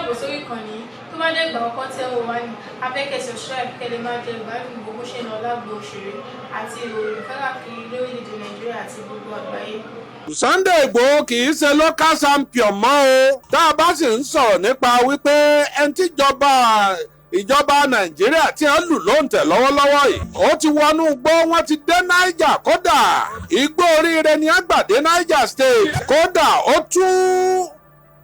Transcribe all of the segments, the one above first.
Káàbọ̀ sórí ìkànnì yìí. Tó bá jẹ́ ìgbà àkọ́kọ́ tẹ́ ò wá ní, a fẹ́ kẹ́ subscribe kẹ́ lè máa jẹ ìgbádùn gbogbo ṣe ń lọ lágbo òṣèré àti ìròyìn káàkiri lórílẹ̀-èdè Nàìjíríà àti gbogbo àgbáyé. Sunday Igboho kì í ṣe local champion mọ́ o. Tá a bá sì ń sọ̀rọ̀ nípa wípé ẹni tíjọba ìjọba Nàìjíríà tí wọ́n lù lóǹtẹ̀ lọ́wọ́lọ́wọ́ yìí, ó ti wọnú igbó, wọ́n ti dé Niger. Kódà igbó oríire ni wọ́n gbà dé Niger State. Kódà ó tún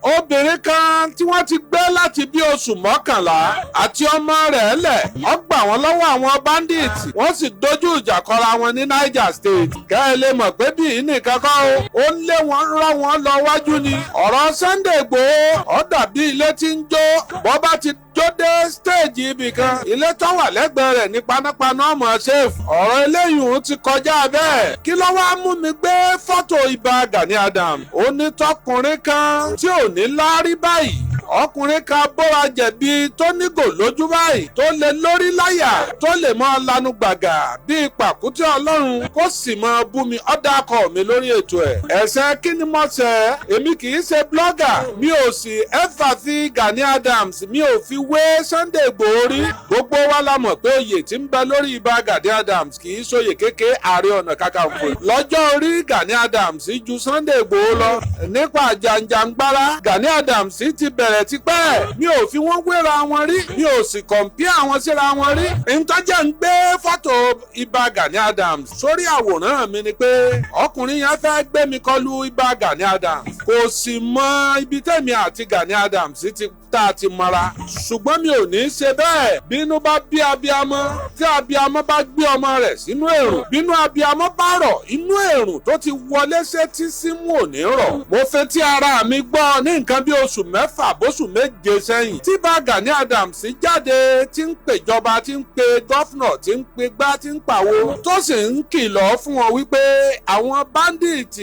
obìnrin kan tí wọ́n ti gbé láti bí oṣù 11 àti ọmọ rẹ̀ lẹ̀, ó gbà wọ́n lọ́wọ́ àwọn bandits, wọ́n sì dojú ìjà kọra wọn ní Niger State. Kẹ́ ẹ lè mọ̀ pé bí nìkan kọ́ o, ó ń lé wọn, rọ́ wọn lọ wájú ni. Ọ̀rọ̀ Sunday Igboho, ó dàbí ilé tí ń jó. Bọ́ bá ti jó dé stage ibì kan, ilé tó wà lẹ́gbẹ̀ẹ́ rẹ̀ ní panápaná ọmọ ṣéèfù. Ọ̀rọ̀ eléyìí ti kọjá bẹ́ẹ̀. Kí ló wá mú mi gbé fọ́tò Ìbà Gani Adams? Ó ní tọkùnrin kan tí ò ní láárí báyìí, ọkùnrin kan bóra jẹ̀bi, tó nígò lójú báyìí, tó lè lórí láyà, tó lè mọ́ lanu gbàgà bíi pàkúté Ọlọ́run, kó sì mọ́ bú mi, ọ̀dà akọ mi lórí ètò ẹ̀. Ẹ̀sẹ̀ kí ni mo ṣẹ̀? Èmi kì í ṣe blogger, mi ò sì ever fi Gani Adams, mi ò fi wé Sunday Igboho rí. Gbogbo wa la mọ̀ pé oyè tí ń bẹ lórí Ìbà Gani Adams kì í ṣòye kékeré. Ààrẹ Ọ̀nà Kakanfò lọ́jọ́ orí, Gani Adams ju Sunday Igboho lọ. Nípa jàǹjàǹgbara, Gani Adams ti bẹ̀rẹ̀ tipẹ́. Mi ò fi wọ́n wéra wọn rí, mi ò sì compare àwọn síra wọn rí. Ntọ́jà ń gbé fọ́tò Ìbà Gani Adams sórí àwòrán mi ni pé ọkùnrin yẹn fẹ́ gbé mi kọlu Ìbà Gani Adams. Kò sì mọ ibi tẹ̀mí àti Gani Adams ti tá a ti mọra, ṣùgbọ́n mi ò ní í ṣe bẹ́ẹ̀. Bínú bá bí abiamọ, tí abiamọ bá gbé ọmọ rẹ̀ sínú èrùn, bínú abiamọ bá rọ̀, inú èrùn tó ti wọlé sétí símú ò ní rọ̀. Mo fetí ara mi gbọ́ ní nǹkan bí oṣù 6 bóṣù 7 sẹ́yìn tí bá Gani Adams jáde, tí ń pèjọba, tí ń pe governor, tí ń pe gbá, tí ń pàwo, tó sì ń kìlọ̀ fún wọn wípé àwọn bandits,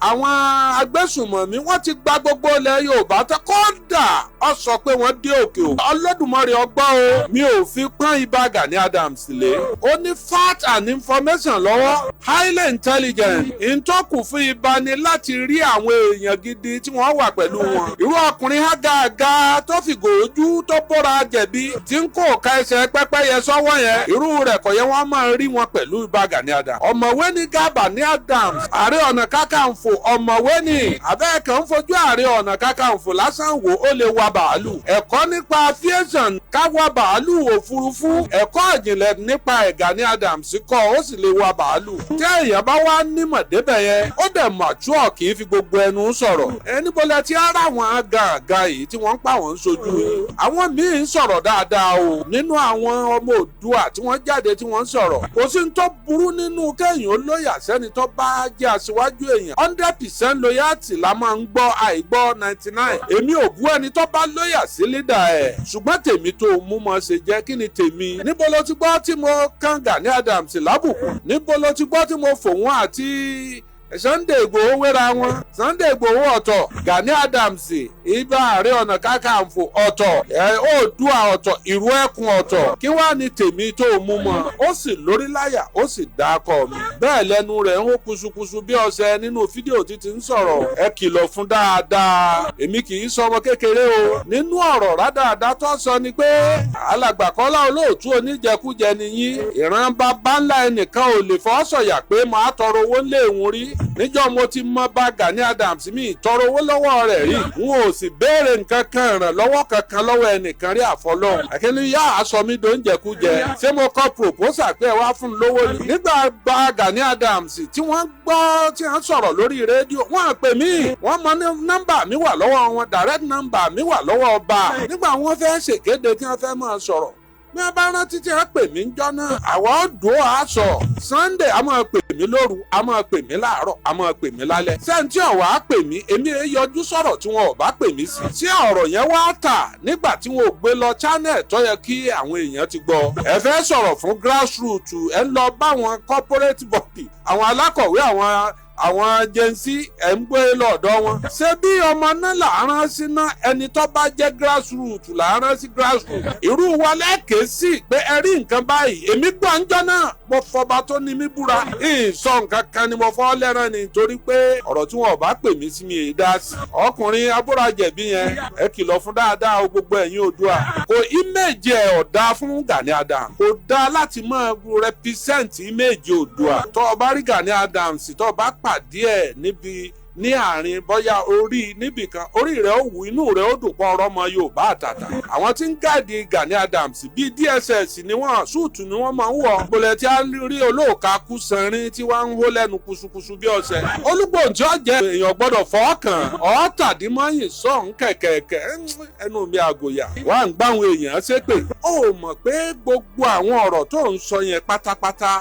àwọn agbésùnmọ̀mí, wọ́n ti gba gbogbo ilẹ̀ Yorùbá tó. Kódà ó sọ pé wọ́n dé òkè o. Ọlọ́dùmarè ọgbọ́n o, mi ò fi pọ́n Ìbà Gani Adams lé. Ó ní fact and information lọ́wọ́, highly intelligent. Ìtọ́kù fún Ìbà ni láti rí àwọn èèyàn gidi tí wọ́n wà pẹ̀lú wọn. Irú ọkùnrin hágàgà tó fìgò ojú, tó bóra jẹ̀bi, tí ń kó ọ̀ka ẹsẹ̀ pẹ́pẹ́yẹ sọ́wọ́ yẹn, irú rẹ̀ kò yẹ wọ́n máa rí wọn pẹ̀lú Ìbà Gani Adams. Ọ̀mọ̀wé ní Gani Adams, Ààrẹ Ọ̀nà Kakanfò, ọ̀mọ̀wé ni. Abẹ́ẹ̀kan ń fojú Ààrẹ Ọ̀nà Kakanfò lásán wò, ó lè wa bàálù. Ẹ̀kọ́ nípa aviation, ká wa bàálù òfurufú, ẹ̀kọ́ ìjìnlẹ̀ nípa ẹ̀, Gani Adams kọ́, ó sì lè wa bàálù. Tí èèyàn bá wá nímọ̀ débẹ̀ yẹn, ó dẹ̀ mature, kì í fi gbogbo ẹnu sọ̀rọ̀. Ẹni bọ́lá tí ara àwọn gàǹgà yìí tí wọ́n ń pa wọ́n ń sojú yìí, àwọn míì ń sọ̀rọ̀ dáadáa o nínú àwọn ọmọ Oòduà tí wọ́n jáde tí wọ́n ń sọ̀rọ̀. Kò sí ní tó burú nínú kéèyàn ó loyal sẹ́ni tó bá jẹ́ aṣíwájú èèyàn. 100% loyalty la máa ń gbọ́, àìgbọ́ 99. Èmi ò bú ẹni tó bá loyal sí leader ẹ̀, ṣùgbọ́n tèmi tó mú mọ́ ṣe jẹ́ kí ni tèmi? Níbo ló ti gbọ́ tí mo kàn Gani Adams lábùkù? Níbo ló ti gbọ́ tí mo fòun àti Sunday Igboho wéra wọn? Sunday Igboho ọ̀tọ̀, Gani Adams, Ìbà Ààrẹ Ọ̀nà Kakanfò ọ̀tọ̀, Oòduà ọ̀tọ̀, Ìrù Ẹkùn ọ̀tọ̀. Kí wàá ní tèmi tó mú mọ́? Ó sì lórí láyà, ó sì dákọ̀ mi bẹ́ẹ̀. Lẹ́nu rẹ̀ ń hó kusukusu bí ọṣẹ nínú fídíò títí ń sọ̀rọ̀. Ẹ kìlọ̀ fún dáadáa, èmi kì í sọmọ kékeré o. Nínú ọ̀rọ̀ rádáadáa tó sọ ni pé alàgbà Kọ́lá Olóòtú, oníjẹkújẹ nìyí, ìran bàbá ńlá ẹnìkan ò lè fọ́ sọ̀yà pé màá tọrọ owó ńlé ìhun rí. Níjọ́ mo ti mọ bá Gani Adams, mi tọrọ owó lọ́wọ́ rẹ̀ rí, n ò sì béèrè nǹkan kan, ìrànlọ́wọ́ kankan lọ́wọ́ ẹnìkan rí àfọlọ́hún. Àkínní yá aṣọ mi dò ń jẹkújẹ? Ṣé mo kọ proposal pé ẹ wá fún un lówó ni? Nígbà bá Gani Adams tí wọ́n gbọ́ tí wọ́n sọ̀rọ̀ lórí rédíò, wọ́n pè mí, wọ́n mọ nọ́mbà mi wà lọ́wọ́ wọn, direct number mi wà lọ́wọ́ ọba. Nígbà wọ́n fẹ́ ṣèkéde tí wọ́n fẹ́ máa sọ̀rọ̀, bí wọ́n bá rántí tí wọ́n pè mí ń jọ́ náà, àwa ó dùn á sọ. Sunday a máa pè mí lóru, a máa pè mí láàárọ̀, a máa pè mí lálẹ́. Sẹ́ńtì ọ̀wá pè mí, èmi ẹ yọjú sọ̀rọ̀ tí wọn ò bá pè mí sí. Tí ọ̀rọ̀ yẹn wá tà nígbà tí wọn ò gbé lọ channel tó yẹ kí àwọn èèyàn ti gbọ́. Ẹ fẹ́ sọ̀rọ̀ fún grassroots, ẹ ń lọ bá àwọn corporate body, àwọn alákọ̀wé, àwọn Àwọn Gen Z ẹ̀ ń gbé lọ́dọ̀ wọn. Ṣé bí ọmọ náà là ń rán sí ná, ẹni tó bá jẹ́ grassroot là ń rán sí grassroot. Irú wa lẹ́ẹ̀kẹ́ sí pé ẹ rí nǹkan báyìí. Èmi gbọ́ ńjọ́ náà, mo fọba tó ní mí búra. Ìsọ nǹkan kan ni mo fọ́ lẹ́rán ni, torí pé ọ̀rọ̀ tí wọn ò bá pè mí sí mi èyí dá sí. Ọkùnrin abúrajẹ̀bí yẹn, ẹ kìlọ̀ fún dáadáa o, gbogbo ẹ̀yin Oòduà. Kò image ẹ̀ ọ̀dà fún Gani Adams. Kò dáa láti máa represent image Oòduà. Tó o bá rí Gani Adams, tó o bá pàdé ẹ̀ níbi ní àárín, bóyá orí níbìkan, orí rẹ̀ ó wù, inú rẹ̀ ó dùn pọ̀ ọ̀rọ̀ ọmọ Yorùbá àtàtà. Àwọn tí ń guard Gani Adams bíi DSS ni wọ́n, suit ni wọ́n máa ń wọ̀. Gbọ́lẹ̀ tí a rí olóòka kú sanrin tí wọ́n ń hó lẹ́nu kusukusu bí ọ̀sẹ̀. Olúgbòǹtì ọ̀jẹ̀ èèyàn gbọ́dọ̀ fọ́ọ̀kàn ọ̀tàdínmọ́yìn sọ̀hún kẹ̀kẹ̀kẹ̀ ẹnu mi àgòyà wà ń gbáwọn èèyàn ṣépè. Ó mọ̀ pé gbogbo àwọn ọ̀rọ̀ tó ń sọ yẹn pátápátá,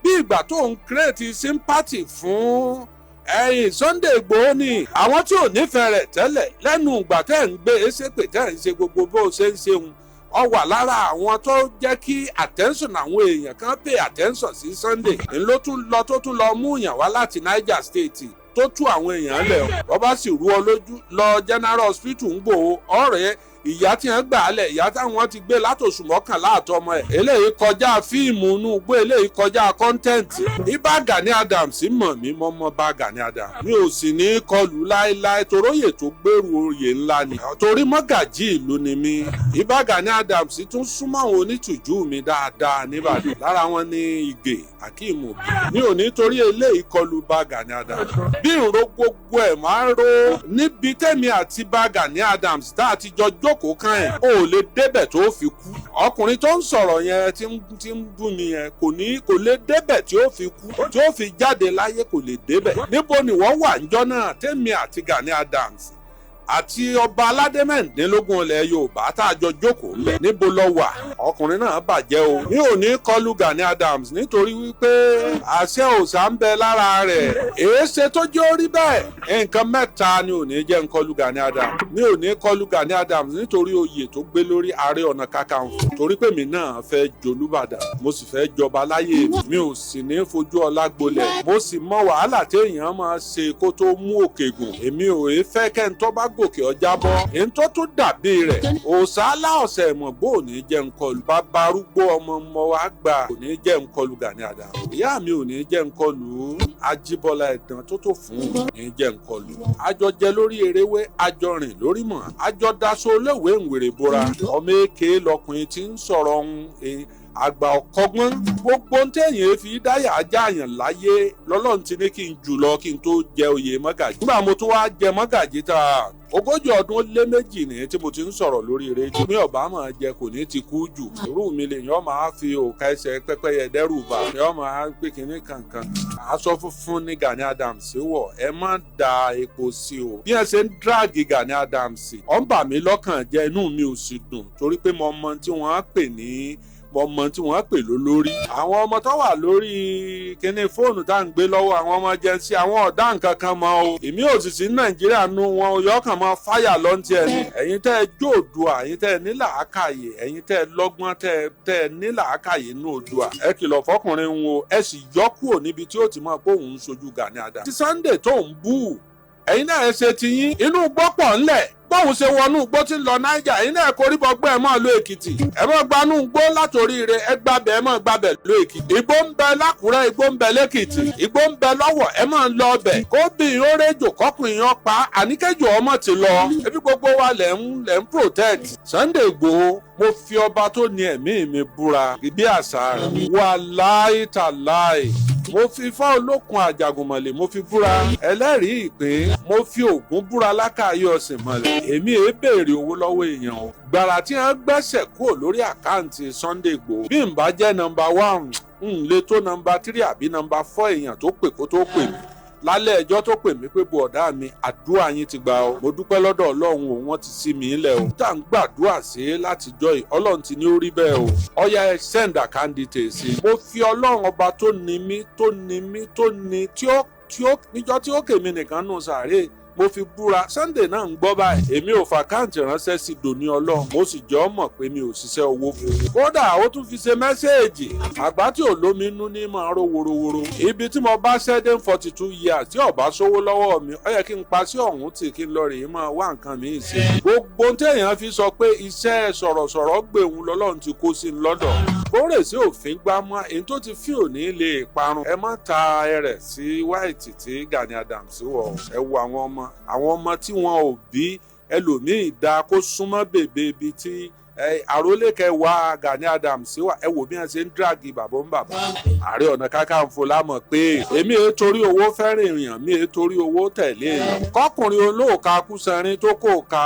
bí ìgbà tó ń create sympathy fún ẹ̀yìn Sunday Igboho ni. Àwọn tí ò nífẹ̀ẹ́ rẹ̀ tẹ́lẹ̀, lẹ́nu ìgbà tẹ́ ń gbé ṣépè, tẹ́ ń ṣe gbogbo bó ṣe ń ṣeun, ọ wà lára àwọn tó jẹ́ kí attention àwọn èèyàn kan pay attention sí Sunday. Ńlọ tún lọ tó tún lọ mú yàn wá láti Niger State tó tú àwọn èèyàn lẹ̀. Ọ bá sì rú ọ lójú, lọ General Hospital ń gbòó ọ̀rẹ́ ìyá tí wọ́n gbà á lẹ̀, ìyá táwọn ti gbé látòṣù 11 àtọmọ ẹ̀. Eléyìí kọjá fíìmù inú igbó, eléyìí kọjá content. Ìbà Gani Adams mọ̀ mí mọ́mọ́ bá Gani Adams. Mi ò sì ní kọlù láéláé, toróyè tó gbèrú oyè ńlá ni, torí mọ́gàjí ìlú ni mí. Ìbà Gani Adams tún súnmọ́ àwọn onítùjú mi dáadáa nìbàdàn, lára wọn ní Ìgè Akeem. Mi ò ní torí eléyìí kọlù bá Gani Adams. Bí ìró gbogbo ẹ̀ máa ń ro níbi tẹ́mi àti bá Gani Adams tá a ti jọ jókòó kan ẹ̀, ó lè débẹ̀ tó fi kú. Ọkùnrin tó ń sọ̀rọ̀ yẹn tí ń dùn mí yẹn, kò ní kò lè débẹ̀ tí ó fi kú, tí ó fi jáde láyé, kò lè débẹ̀. Níbo ni wọ́n wà níjọ́ náà tẹ́mi àti Gani Adams àti ọba aládé 16 ilẹ̀ Yorùbá tá a jọ jókòó ńbẹ̀? Níbo lọ wà? Ọkùnrin náà bàjẹ́ o. Mi ò ní kọlu Gani Adams nítorí wípé àṣẹ òòṣà ń bẹ lára rẹ̀. Èéṣe tó jẹ́ orí bẹ́ẹ̀, nǹkan mẹ́ta ni ò ní jẹ́ ń kọlu Gani Adams. Mi ò ní kọlu Gani Adams nítorí oyè tó gbé lórí, Ààrẹ Ọ̀nà Kakanfò, torí pé mi náà fẹ́ jolúbàdàn, mo sì fẹ́ jọba láyé mi. Ò sì ní fojú ọlá gbolẹ̀. Mo sì mọ wàhálà téèyàn máa ṣe kó tó mú òkè gùn. Èmi ò fẹ́ kẹ́ńtọ́ bá gòkè ọjà bọ́. Èyí tó tún dàbí rẹ̀, òòṣà aláọ̀sẹ̀ ìmọ̀gbó ò ní jẹ́ nkọlù. Bàbá arúgbó ọmọ ọmọ wa gbà ò ní jẹ́ nkọlù Gani Adams. Ìyá mi ò ní jẹ́ nkọlù. Ajíbọ́lá ẹ̀dán tó tó fún ò ní jẹ́ nkọlù. Àjọ jẹ lórí eréwé, àjọ rìn lórí mọ̀, àjọ daṣọ olóòwe ń bora. Ọmọ èké lọkùnrin tí ń sọ̀rọ̀ ọ̀hún, àgbà ọ̀kọ́gbọ́n. Gbogbo ń téèyàn fi dáyà ajáàyàn láyé lọ́lọ́run ti ní kí n jù lọ kí n tó jẹ oyè mọ́gàjì. Nígbà mo tún wá jẹ mọ́gàjì tá 42 ní tí mo ti ń sọ̀rọ̀ lórí rédíò. Mi ọ̀bá máa jẹ kò ní ti kú jù. Irú mi lè yàn máa fi òkà ẹsẹ̀ pẹ́pẹ́yẹ dẹ́rù bà. Yàn máa gbé kinní kankan. Aṣọ funfun ní Gani Adams wọ̀, ẹ má da epo sí o. Bí ẹ ṣe ń drag Gani Adams, ó ń bà mí lọ́kàn jẹ́, inú mi ò sì dùn torí pé mo mọ tí wọ́n á pè ní, mo mọ tí wọ́n pè lólórí. Àwọn ọmọ tó wà lórí kíní fóònù tá à ń gbé lọ́wọ́, àwọn ọmọ Gen Z, àwọn ọ̀dà nǹkan kan mọ́ o. Èmi ò sì sí Nàìjíríà nu wọn o, yọkàn mọ́ fáyà lọ́ntì ẹ̀ ni. Ẹ̀yin tẹ́ ẹ jó Oòduà, ẹ̀yin tẹ́ ẹ ní làákàyè, ẹ̀yin tẹ́ ẹ lọ́gbọ́n, tẹ́ ẹ ní làákàyè nínú Oòduà. Ẹ kìlọ̀ fọkùnrin wọn o, ẹ sì yọ kúrò níbi tí ó ti mọ̀ pé òun ń sojú Gani Adams. Ti Sunday tó ń bú, ẹ̀yin náà ẹ ṣe tiyín inú gbọ́pọ̀ ńlẹ̀. Bóun ṣe wọnú igbó tí ń lọ Niger, ẹ̀yin náà korí bọgbẹ́, ẹ̀ máa lọ Èkìtì, ẹ̀ máa gbanú igbó látòríire, ẹ̀ gbàbẹ̀, ẹ̀ máa gbàbẹ̀ lọ Èkìtì. Igbó ń bẹ lákùrẹ́, igbó ń bẹ lẹ́kìtì, igbó ń bẹ lọ́wọ̀, ẹ̀ máa lọ ọbẹ̀. Kóbìnrin ó réjò kọkùnrin yẹn pa àníkẹ́jọ ọmọ ti lọ. Ebi gbogbo wa lẹ̀ ń protect Sunday Igboho. Mo fi ọba tó ní ẹ̀mí mi búra, bí àṣà rẹ̀ wàláì tàláì, mo fi ifá olókun àjàgùnmọ̀lẹ̀ mo fi búra, ẹlẹ́rìí ìpín, mo fi Ògún búra lákàáyé ọ̀sìn mọ̀lẹ̀. Èmi èé béèrè owó lọ́wọ́ èèyàn o. Gbàrà tí wọ́n gbẹ́sẹ̀ kúrò lórí account Sunday Igboho, bí n bá jẹ́ number one, n lè tó number three àbí number four èèyàn tó pè kó tó pè mí lálẹ́ ẹjọ́ tó pè mí pé bọ̀dá mi, àdúrà yín ti gbà ọ́, mo dúpẹ́ lọ́dọ̀ Ọlọ́run o, wọ́n ti sí mi lẹ̀ o. Tá à ń gbàdúrà sí látijọ́ yìí, Ọlọ́run ti ní ó rí bẹ́ẹ̀ o. Ọ̀yá, ẹ send account details sí. Mo fi Ọlọ́run ọba tó ní mí, tó ní mí, tó ní tí ó níjọ́ tí ó kèmí nìkan nù sàárè. Mo fi búra, Sunday náà ń gbọ́ báyìí. Èmi ò f'account ránṣẹ́ sí dòní Ọlọ́run, mo sì jọ́ mọ̀ pé mi ò ṣiṣẹ́ owó fún un. Kódà ó tún fi ṣe message. Àgbá tí ò lómi inú ní máa ró worowóró. Ibi tí mo bá ṣẹ́ dé 42 years, tí ó bá sówó lọ́wọ́ mi, ó yẹ kí n pa sí ọ̀hún tì, kí n lọ rèé máa wá nǹkan míì sí. Gbogbo téèyàn fi sọ pé iṣẹ́ sọ̀rọ̀sọ̀rọ̀ gbèhùn lọ́lọ́run ti kó sí i lọ́dọ̀. Kórè sí òfin gbámọ́, èyí tó ti fi òní lè parun. Ẹ má ta ẹrẹ̀ sí white tí Gani Adams wọ̀. Ẹ wo àwọn ọmọ tí wọn ò bí ẹlòmíì da kó súnmọ́ bèbè ibi tí àrólé kẹwàá Gani Adams wà. Ẹ wò bí wọn ṣe ń drag bàbá ń bàbá. Ààrẹ Ọ̀nà Kakanfò lámọ̀ pé èmi è torí owó fẹ́ràn èèyàn, mi è torí owó tẹ̀lé èèyàn. Kọkùnrin olóòka kúsanrin tó kò ka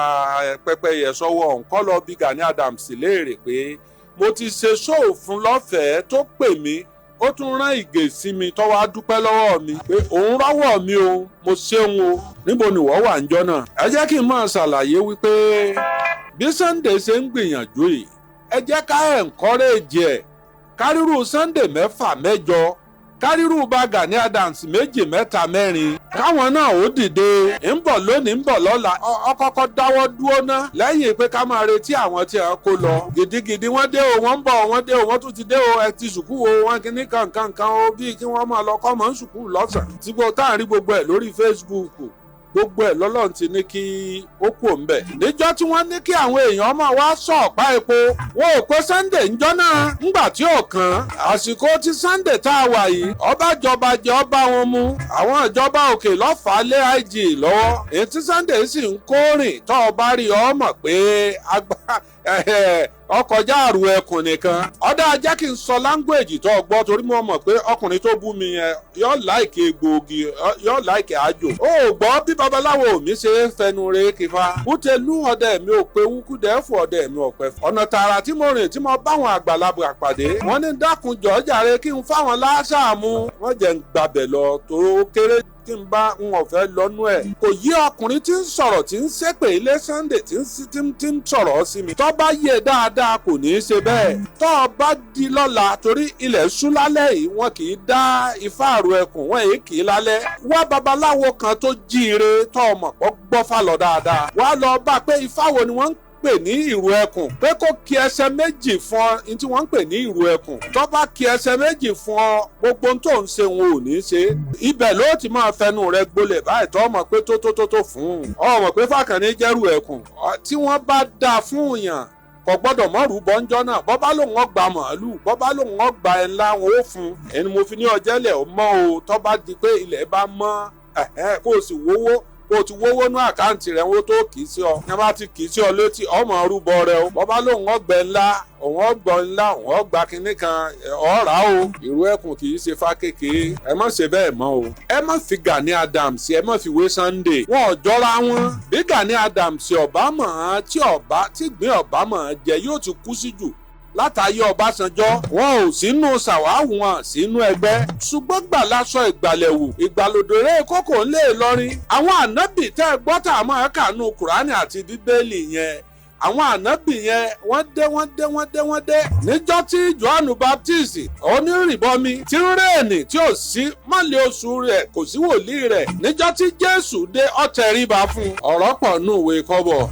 pẹ́pẹ́yẹ sọ́wọ́ ọ̀hún kọ́ lọ bí Gani Adams léèrè pé mo ti ṣe show fún lọ́fẹ̀ẹ́ tó pè mí, ó tún rán ìgè sí mi tó wá dúpẹ́ lọ́wọ́ mi pé òun rọ́wọ́ mi o, mo ṣeun o. Níbo ni wọ́n wà níjọ́ náà? Ẹ jẹ́ kí n máa ṣàlàyé wípé bí Sunday ṣe ń gbìyànjú yìí, ẹ jẹ́ ká encourage ẹ̀. Kárírù Sunday mẹ́fà mẹ́jọ, kárírù bá Gani Adams méjì mẹ́ta mẹ́rin, káwọn náà ó dìde. Ń bọ̀ lónìí, ń bọ̀ lọ́la, ọ kọ́kọ́ dáwọ́ dúró ná lẹ́yìn pé ká máa retí àwọn tí a kó lọ. Gidigidi wọ́n dé o, wọ́n ń bọ̀, wọ́n dé o, wọ́n tún ti dé o. Ẹ ti sùkú o, wọ́n kí ní kankankan o, bíi kí wọ́n máa lọ kọ́ mọ́ ń sùkú lọ́sàn-án. Tí gbogbo tá à ń rí gbogbo ẹ̀ lórí Facebook, gbogbo ẹ̀ lọ́lọ́run ti ní kí ó kú òǹbẹ̀. Níjọ́ tí wọ́n ní kí àwọn èèyàn máa wá sọ ọ̀pá epo, wọn ò pé Sunday ńjọ́ náà ńgbà tí ò kàn án. Àsìkò tí Sunday tá a wà yìí, ọba jọba jẹ ọba wọn mú. Àwọn ìjọba òkè lọ́fàá lé IG lọ́wọ́. Èyí tí Sunday sì ń kó rìn, tó o bá rí ọ mọ̀ pé ọkọjá àrùn ẹkùn nìkan. Ọ̀dà jẹ́ kí n sọ language tó o gbọ́, torí mo mọ̀ pé ọkùnrin tó bú mi yẹn yóò like egbòogi, yóò like àjò. Ó gbọ́ bí babaláwo mi ṣe é fẹnu re kífa. Kútẹ́lú ọdẹ mi ò pé wúkúdẹ́fù ọdẹ mi ò pẹ́. Ọ̀nà tààrà tí mo rìn tí mo báwọn àgbàlagbà pàdé, wọ́n ní dákun jọ̀ọ́ jàre kí n fáwọn láṣà mu. Wọ́n jẹ́ ń gbàbẹ̀ lọ toró kéré tí n bá ń ọ̀fẹ́ lọ́nú ẹ̀. Kò yí ọkùnrin tí ń sọ̀rọ̀ tí ń ṣépè ilé Sunday tí ń sọ̀rọ̀ sí mi. Tó bá yé dáadáa, kò ní í ṣe bẹ́ẹ̀. Tó bá di lọ́la, torí ilẹ̀ ṣú lálẹ́ yìí, wọn kì í dá ifá àrò ẹkùn, wọn èyí kì í lálẹ́. Wá babaláwo kan tó jíire tó mọ̀ pọ̀ gbọ́fà lọ dáadáa. Wá lọ bá pé ifá wo ni wọ́n ń pè ní ìrù ẹkùn, pé kó kí ẹsẹ̀ méjì fún ọ ní tí wọ́n ń pè ní ìrù ẹkùn. Tó bá kí ẹsẹ̀ méjì fún ọ, gbogbo tó ń ṣe wọn ò ní ṣe. Ibẹ̀ ló ti máa fẹnu rẹ gbolẹ̀ báyìí tó mọ̀ pé tó tó tó tó fún un. Ọ mọ̀ pé fàkànní jẹ́rù ẹkùn tí wọ́n bá dá fún yàn, kò gbọ́dọ̀ mọ́rù bọ́njọ́ náà. Bọ́bá lòun ọgbà màálù, bọ́bá lòun ọgbà ẹ̀ ńlá, wọn ó fún un. Ẹni mo fi ní ọjẹ́lẹ̀ mọ́ o. Tó bá di pé ilẹ̀ bá mọ́, kó o sì wówó, kó o ti wówó ní account rẹ̀, wọ́n tó kì í sí ọ. Ní wọ́n bá ti kì í sí ọ létí, ọmọ rúbọ rẹ o. Bọ́bá lòun ọgbẹ́ ńlá, òun ọgbọ́n ńlá, òun ọgbà kínní kan ọ̀rá o. Ìrú ẹkùn kì í ṣe fá kékeré. Ẹ má ṣe bẹ́ẹ̀ mọ́ o. Ẹ má fi Gani Adams, ẹ má fi wé Sunday. Wọn ò jọra wọn. Bí Gani Adams ọba mọ̀ ọ́n tí ọba tí gbìn ọba mọ̀ ọ́n jẹ, yóò ti kú sí jù látàyè Ọbásanjọ́. Wọn ò sínú ṣàwáwù, wọn sínú ẹgbẹ́, ṣùgbọ́n gbà lásọ ìgbàlẹ̀wù ìgbàlódéré kókò ńlẹ̀ Ìlọrin. Àwọn ànábì tẹ́ ẹ gbọ́ tá a máa kànú Kùránì àti Bíbélì yẹn, àwọn ànábì yẹn, wọ́n dé, wọ́n dé, wọ́n dé, wọ́n dé. Níjọ́ tí Johannu Baptist onírìbọmi tí ń rèèní tí ò sí mọ́lẹ̀ oṣù rẹ̀, kò sí wòlíì rẹ̀. Níjọ́ tí Jésù dé, ó tẹríba fún. Ọ̀rọ̀ pọ̀ nù ìwé kọ́bọ̀.